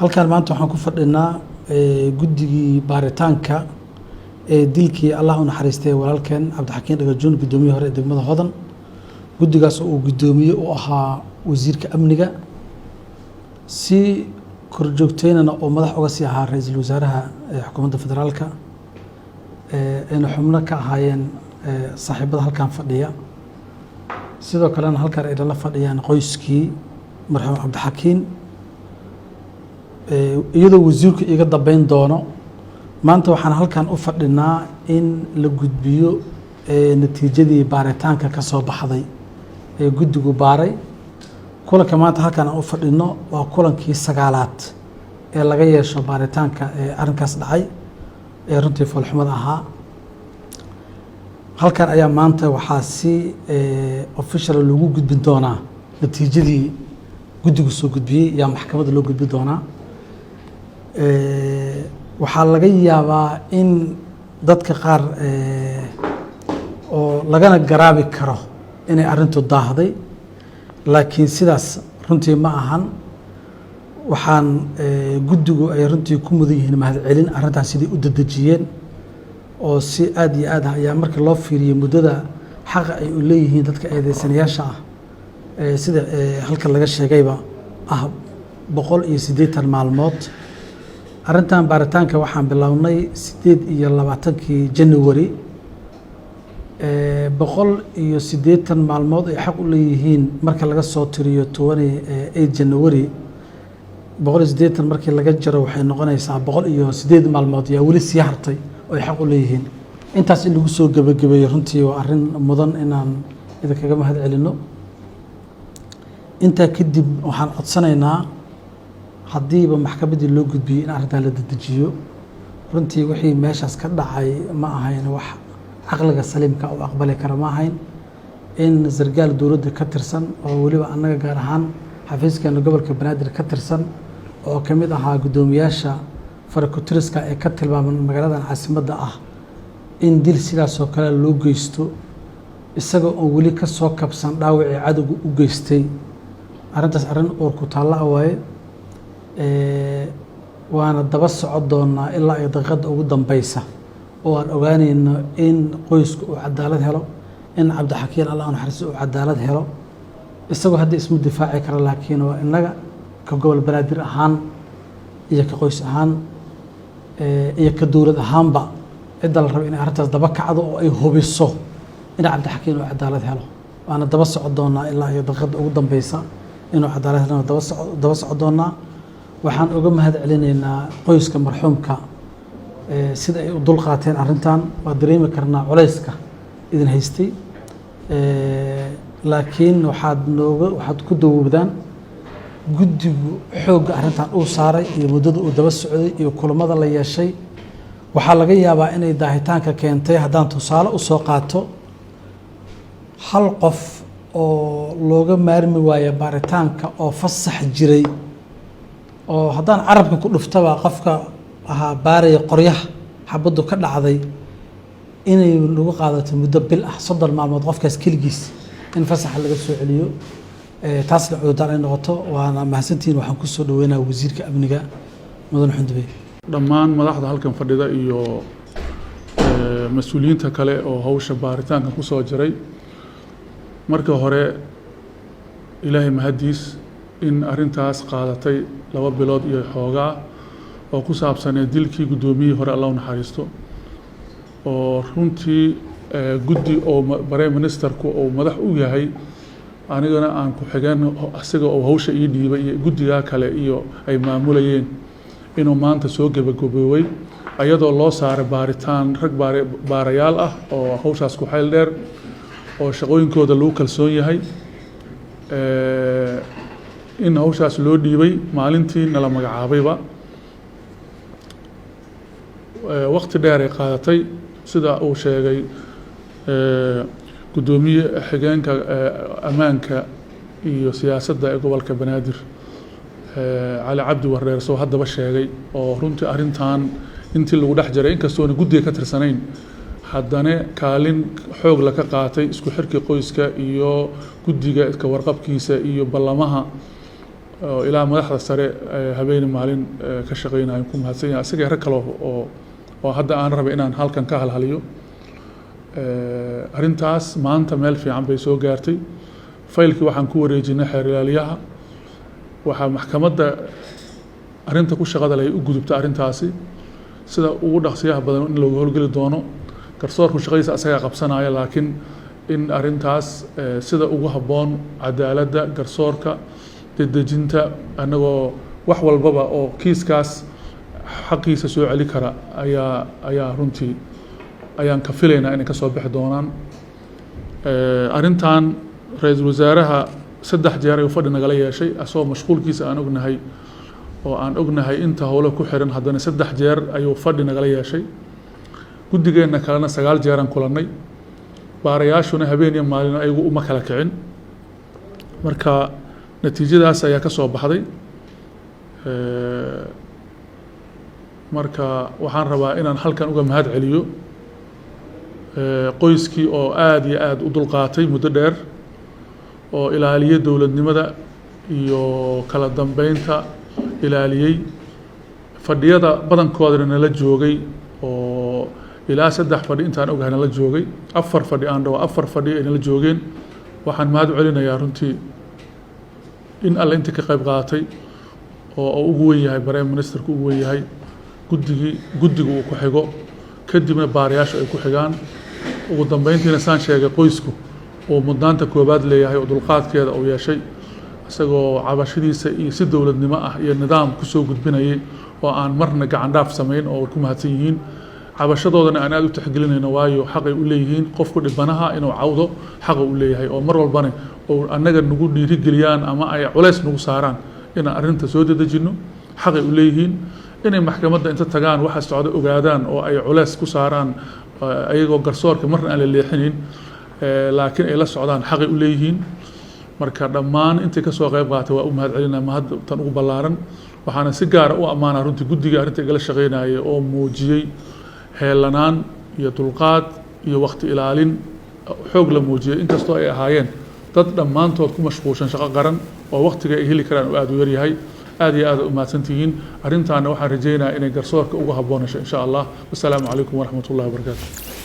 Halkan maanta waxaan ku fadhinaa guddigii baaritaanka ee dilkii, Allah u naxariistay, walaalkeen Cabdixakiin Dhagajuun, guddoomiyihii hore ee degmada Hodan. Guddigaas oo uu guddoomiye u ahaa wasiirka amniga, si korjoogteynana oo madax uga sii ahaa ra-iisul wasaaraha xukuumadda federaalka, ayna xubno ka ahaayeen saaxiibada halkan fadhiya. Sidoo kalena halkan ay nala fadhiyaan qoyskii marxuum Cabdixakiin, iyadoo wasiirku iga dambeyn doono. Maanta waxaan halkan u fadhinaa in la gudbiyo natiijadii baaritaanka ka soo baxday ee guddigu baaray. Kulanka maanta halkan aan u fadhino waa kulankii sagaalaad ee laga yeesho baaritaanka ee arrinkaas dhacay ee runtii foolxumada ahaa. Halkan ayaa maanta waxaa si official loogu gudbin doonaa natiijadii guddigu soo gudbiyey, yaa maxkamadda loo gudbin doonaa. Waxaa laga yaabaa in dadka qaar oo lagana garaabi karo inay arrintu daahday, laakiin sidaas runtii ma ahan. Waxaan guddigu ay runtii ku mudan yihiin mahadcelin arrintaas siday u dedejiyeen, oo si aad iyo aad ah ayaa marka loo fiiriyey muddada xaqa ay u leeyihiin dadka eedeysanayaasha ah, sida halka laga sheegayba ah 180 maalmood. Arrintan baaritaanka waxaan bilownay 28-kii January. 180 maalmood ay xaq u leeyihiin marka laga soo tiriyo 28 January, 180 markii laga jaro waxay noqonaysaa 108 maalmood yaa weli sii hartay oo ay xaq u leeyihiin. Intaas in lagu soo gebagabeeyo runtii waa arrin mudan inaan idinkaga mahad celinno. Intaa kadib waxaan codsanaynaa, haddiiba maxkamaddii loo gudbiyey, in arrintaa la dedejiyo. Runtii wixii meeshaas ka dhacay ma ahayn wax caqliga saliimka u aqbali kara, ma ahayn in sargaal dowladda ka tirsan, oo weliba annaga gaar ahaan xafiiskeena gobolka Banaadir ka tirsan, oo ka mid ahaa guddoomiyaasha farakutiriska ee ka tilmaaman magaaladan caasimadda ah, in dil sidaasoo kale loo geysto isaga oo weli ka soo kabsan dhaawacii cadowga u geystay. Arrintaas arrin uur ku taalla ah waaye, waana daba socon doonaa ilaa iyo daqiiqadda ugu dambeysa oo aan ogaanayno in qoysku uu cadaalad helo, in Cabdixakiin, Allah u naxariisto, uu cadaalad helo. Isagoo hadda ismu difaaci kara, laakiin waa innaga ka gobol Banaadir ahaan iyo ka qoys ahaan iyo ka dowlad ahaanba cidda la rabo inay arrintaas daba kacdo oo ay hubiso in Cabdixakiin uu cadaalad helo. Waana daba socon doonaa ilaa iyo daqiiqadda ugu dambeysa inuu cadaalad helona daba socon doonaa. Waxaan uga mahad celinaynaa qoyska marxuumka sida ay u dulqaateen arrintan. Waa dareemi karnaa culayska idin haystay, laakiin waxaad ku dawowdaan guddigu xoogga arrintan uu saaray iyo muddada uu daba socday iyo kulamada la yeeshay. Waxaa laga yaabaa inay daahitaanka keentay, haddaan tusaale u soo qaato, hal qof oo looga maarmi waayo baaritaanka oo fasax jiray, oo haddaan carabka ku dhuftaba qofka ahaa baaraya qoryaha xabaddu ka dhacday, inay nagu qaadato muddo bil ah, 30 maalmood, qofkaas keligiis in fasaxa laga soo celiyo, taasna cudurdaan ay noqoto. Waana mahadsantihiin. Waxaan kusoo dhaweynaya wasiirka amniga, mudane Xundube. Dhammaan madaxda halkan fadhida iyo mas-uuliyiinta kale oo hawsha baaritaanka kusoo jiray, marka hore Ilaahay mahaddiis in arrintaas qaadatay 2 bilood iyo xoogaa oo ku saabsanee dilkii guddoomiyihii hore, Allah u naxariisto, oo runtii guddi oo prime ministerku uu madax u yahay, anigana aan ku-xigeen asiga oo hawsha ii dhiibay iyo guddigaa kale iyo ay maamulayeen, inuu maanta soo gebagaboobay, ayadoo loo saaray baaritaan rag baarayaal ah oo hawshaas ku xeel dheer oo shaqooyinkooda lagu kalsoon yahay in hawshaas loo dhiibay maalintii nala magacaabayba. Waqti dheer ay qaadatay, sida uu sheegay guddoomiye xigeenka ammaanka iyo siyaasadda ee gobolka Banaadir, Cali Cabdi Wareer, soo haddaba sheegay, oo runtii arrintan intii lagu dhex jiray, inkastoona guddiga ka tirsanayn, haddana kaalin xoog la ka qaatay isku xirkii qoyska iyo guddiga, iska warqabkiisa iyo ballamaha. oo ilaa madaxda sare habeeni maalin ka shaqeynayo ku mahadsan yahay, isaga rag kale oo hadda aan rabay inaan halkan ka halhaliyo. Arrintaas maanta meel fiican bay soo gaartay. Faylkii waxaan ku wareejinay xeer ilaaliyaha. Waxaa maxkamadda arrinta ku shaqada leh ay u gudubta arrintaasi sida ugu dhaqsiyaha badan in looga howlgeli doono. Garsoorku shaqadiisa asagaa qabsanaya, laakiin in arrintaas sida ugu habboon cadaaladda garsoorka dedejinta, annagoo wax walbaba oo kiiskaas xaqiisa soo celi kara ayaa runtii ayaan ka filaynaa inay ka soo bixi doonaan. Arrintan ra-iisul wasaaraha 3 jeer ayuu fadhi nagala yeeshay, asagoo mashquulkiisa aan ognahay oo aan ognahay inta howlo ku xiran, haddana 3 jeer ayuu fadhi nagala yeeshay. Guddigeenna kalena 9 jeeraan kulannay, baarayaashuna habeen iyo maalin ayagu uma kala kicin. Marka natiijadaas ayaa ka soo baxday. Marka waxaan rabaa inaan halkan uga mahad celiyo qoyskii oo aada iyo aada u dulqaatay muddo dheer, oo ilaaliyey dowladnimada iyo kala dambeynta, ilaaliyey fadhiyada badankoodana nala joogay, oo ilaa 3 fadhi intaan ogahay nala joogay, 4 fadhi aan dhawo, 4 fadhi ay nala joogeen. Waxaan mahad u celinayaa runtii in alle intii ka qayb qaadatay oo ugu wen yahay prime ministerku, ugu wen yahay guddigii, guddiga uu ku xigo, kadibna baarayaashu ay ku xigaan, ugu dambeyntiina saan sheegay qoysku uu mudnaanta koobaad leeyahay oo dulqaadkeeda uu yeeshay, isagoo cabashadiisa iyo si dowladnimo ah iyo nidaam kusoo gudbinayay oo aan marna gacan dhaaf samayn, oo ku mahadsan yihiin. Cabashadoodana aan aada u tixgelinayno, waayo xaqay u leeyihiin qofku dhibanaha inuu cawdo, xaqa u leeyahay, oo mar walbana oo annaga nagu dhiirigeliyaan ama ay culays nagu saaraan inaan arrinta soo dedejino, xaqay u leeyihiin. Inay maxkamadda inta tagaan waxa socda ogaadaan oo ay culays ku saaraan, ayagoo garsoorka marna aan la leexinin, laakiin ay la socdaan, xaqay u leeyihiin. Marka dhammaan intii kasoo qayb qaatay waa u mahad celinaa, mahad tan ugu ballaaran. Waxaana si gaara u ammaanaa runtii guddiga arrinta igala shaqeynayay oo muujiyey heelanaan iyo dulqaad iyo waqti ilaalin xoog la muujiyey, inkastoo ay ahaayeen dad dhammaantood ku mashquulshan shaqo qaran oo waqtiga ay heli karaan uu aada u yaryahay. Aad iyo aad u mahadsantihiin. Arrintaana waxaan rajeynayaa inay garsoorka ugu habboonasho insha Allah. Wassalaamu calaykum waraxmat ullahi wabarakaatu.